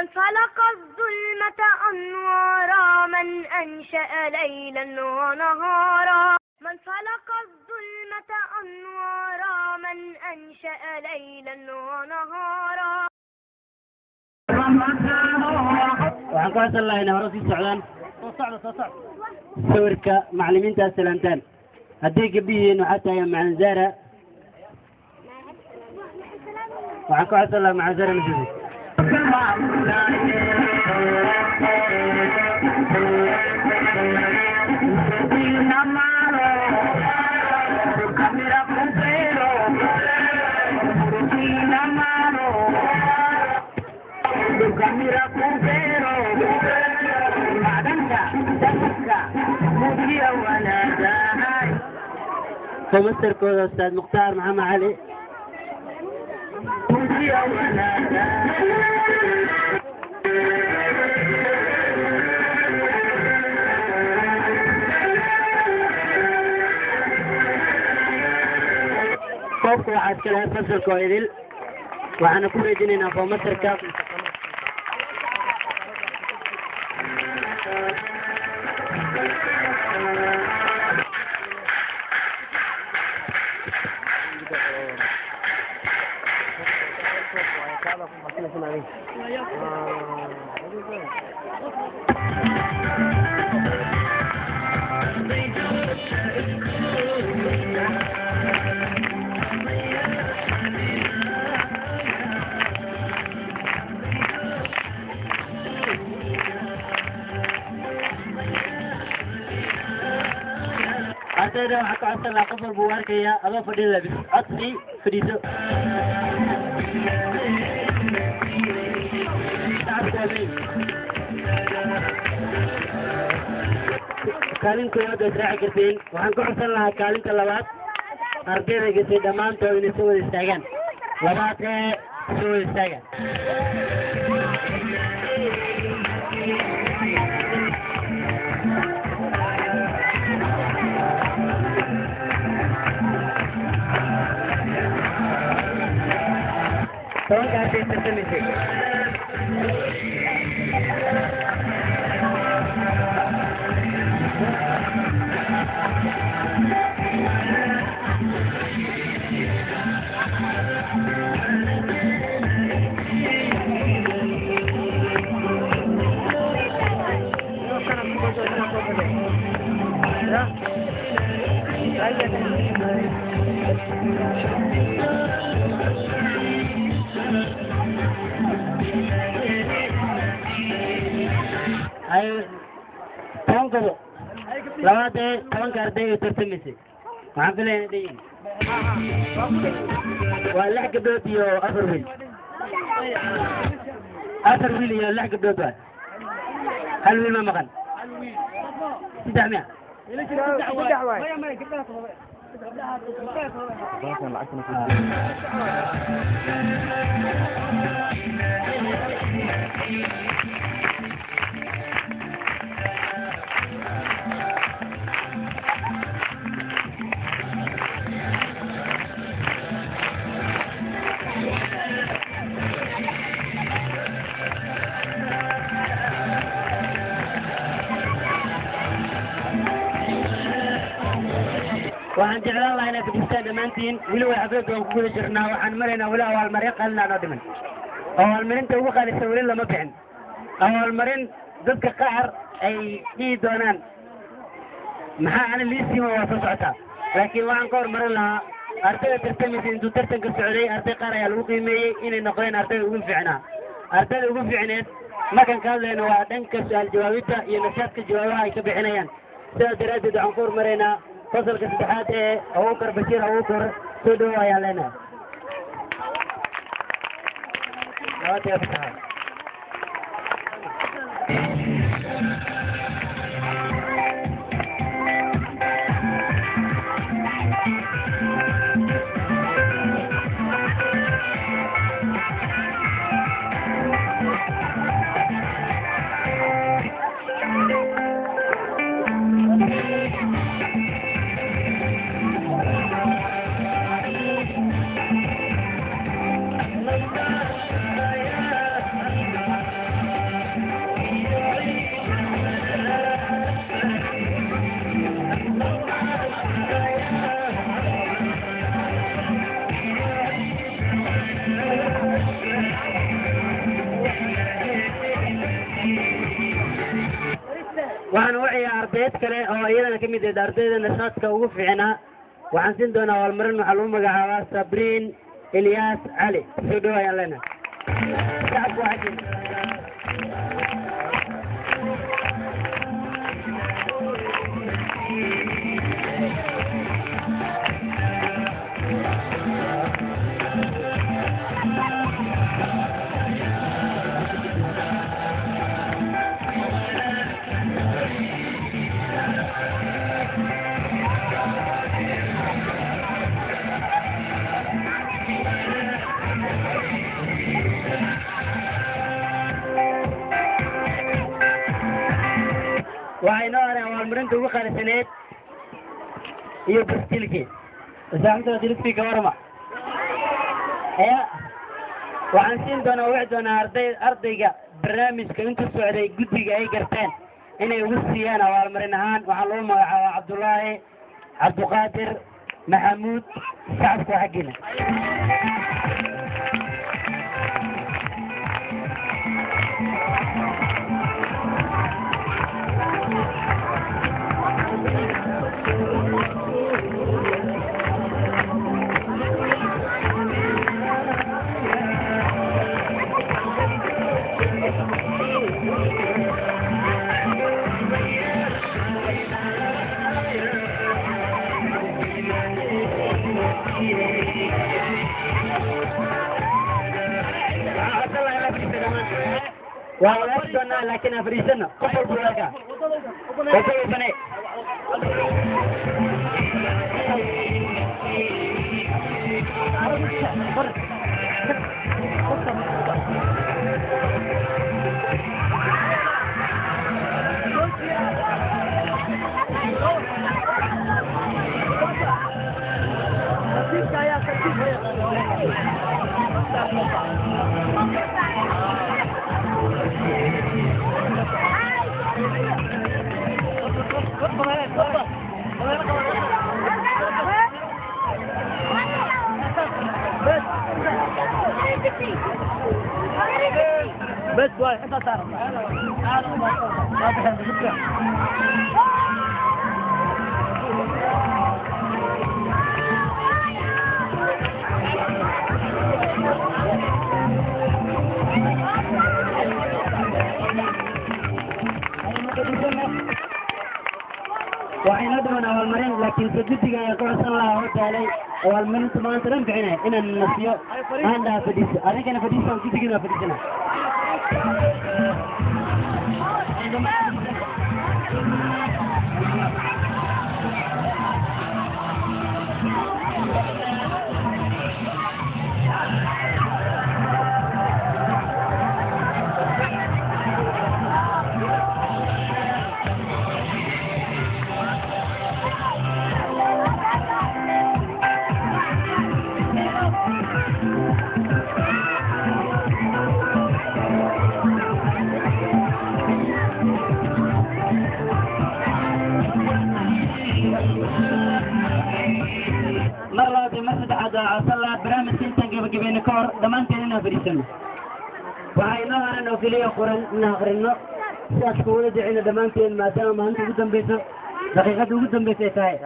من خلق الظلمة أنوارا، من أنشأ ليلا ونهارا. من خلق الظلمة أنوارا، من أنشأ ليلا ونهارا. Waxaan ku codsan lahaa inay hore sii socdaan sawirka macallimiintaas salaamtaan. Haddii gabdhihiin waxaa tahay Macalin Zara, waxaan ku codsan lahaa Macalin Zara nasuusi. Komastarkooda Ustaad Mukhtaar Maxamed Cali. Koobka waxaa iska lahayd fasalka oo idil, waxaana ku wareejinaynaa foomastarka. Ardayda waxaa ka codsan lahaa qof walba uu arkayaa adoo fadhiya labis codsi fadhiiso. Shacabku waa muhiim. Kaalin koowaad waad raaci kartiin. Waxaan ku codsan lahaa kaalinta labaad ardayda gasay dhammaantood inay soo wada istaagaan. Labaad ee soo wada istaagaan. 10-ka arday tartamaysay. Ay 10 qodob labaad ee 10-ka arday ee tartamaysay waxaan filayaa inay dhan yihiin. Waa lix gabdhood iyo afar wiil, afar wiil iyo lix gabdhood waay. Hal wiil ma maqan, saddex miya? Waxaan jeclaan lahaa inaad fadhiistaan dhammaantiin. Weli way xafladda waan ku guda jirnaa. Waxaan maraynaa weli abaalmaryo qalin aan oo dhiman. Abaalmarinta ugu qaalisan weli lama bixin, abaalmarin dadka qaar ay dhihi doonaan maxaa ani liisiima waa soo socotaa, laakiin waxaan ka hormarin lahaa ardayda tartamaysa. Intuu tartanka socday arday qaar ayaa lagu qiimeeyey inay noqdeen ardayda ugu fiicnaa. Ardayda ugu fiicneed markaan ka hadlayno waa dhanka su-aal jawaabidda iyo nashaadka jawaabaha ay ka bixinayaan. Sidaas daraaddeed waxaan ku hormaraynaa fasalka saddexaad ee Abuukar Bashiir Abuukar. Soo dhowow ayaan leenahay. Nabad iyo fasaxa. Ardayd kale oo iyadana ka mid ahayd ardayda nashaadka ugu fiicnaa waxaan siin doonaa abaalmarin. Waxaa lagu magacaabaa Sabriin Ilyaas Cali. Soo dhow ayaan leenahay. Shacabku waxaa jira. Waxay noo hareen abaalmarinta ugu qaalisaneed iyo baskilkii. Saaxibta ka warama ya. Waxaan siin doonaa, wici doonaa arday ardayga barnaamijka intuu socday guddiga ay garteen inay ugu siiyaan abaalmarin ahaan. Waxaa lagu magacaabaa Cabdullaahi Cabduqaadir Maxamuud. Shacabku waa xaggiina. Waa wadaagi doonaa, laakiin aan fadhiisano. Qof walba walaalka qof walbane. بس واي انت تعرف. Waxayna dhiman abaalmarin, laakiin se guddiga ayaa ku codsan lahaa oo daalay abaalmarinta maanta dhan bixinay inaan nasiyo aan dhaha fadhiiso, adinkana fadhiisa, guddigana waa fadhiisana. Mar labaad iyo mar saddexaad waa codsan lahaa barnaamijka intaan gebagabayno ka hor dhammaanteen inaan fadhiisano. Waxaa inoo haran oo keliya qoran inaan aqrino sidaas kuwada duceyno dhammaanteen, maadaama maalinta ugu dambayso, daqiiqadda ugu dambaysa ay tahay.